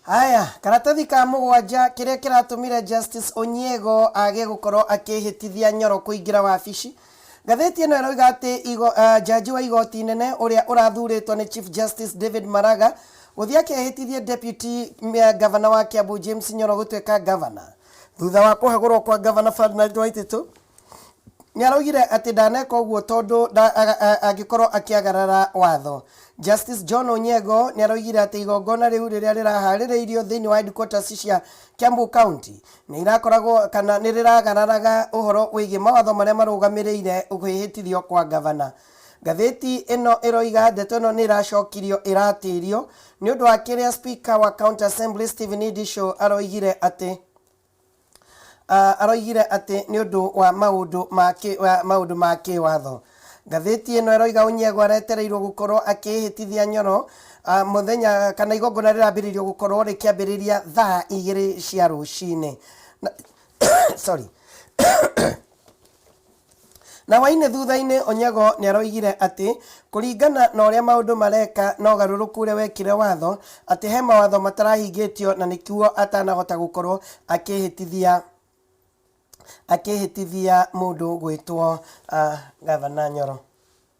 Haya, karatathi ka mũgwanja kĩrĩa kĩratũmire Justice Onyiego age gũkorwo akĩhĩtithia Nyoro kũingĩra wabici. Ngathĩti ĩno ĩroiga atĩ igo, uh, jaji wa igoti inene ũrĩa ũrathurĩtwo nĩ Chief Justice David Maraga gũthiĩ akehĩtithie Deputy Governor wa Kiambu James Nyoro gũtuĩka governor thutha wa kũhagũrwo kwa Governor Ferdinand Waititu. Nĩ araugire atĩ ndaneka ũguo tondũ angĩkorwo akĩagarara watho. Justice John Onyengo nĩ araugire atĩ igongona rĩu rĩrĩa rĩraharĩrĩirio thĩinĩ wa headquarters cia Kiambu County nĩ irakoragwo kana nĩ rĩragararaga ũhoro wĩgiĩ mawatho marĩa marũgamĩrĩire kwĩhĩtithio kwa ngavana. Ngathĩti ĩno ĩroiga ndeto ĩno nĩ ĩracokirio ĩratĩrio nĩ ũndũ wa kĩrĩa Speaker wa County Assembly Stephen Idisho aroigire atĩ aroigire atĩ nĩ ũndũ wa maũndũ ma kĩ- wa maũndũ ma kĩwatho. Ngathĩti ĩno ĩroiga Onyiego aretereirwo gũkorwo akĩĩhĩtithia Nyoro ah, mũthenya kana igongona rĩrambĩrĩirio gũkorwo rĩkĩambĩrĩria thaa igĩrĩ cia rũcinĩ. Na- Sorry. Na hwainĩ thutha-inĩ Onyago nĩaroigire atĩ kũringana na ũrĩa maũndũ mareka na ũgarũrũku ũrĩa wekire watho, atĩ he mawatho matarahingĩtio na nĩkĩo atanahota gũkorwo akĩhĩtithia akĩhĩtithia mũndũ gwĩtwo Gavana Nyoro.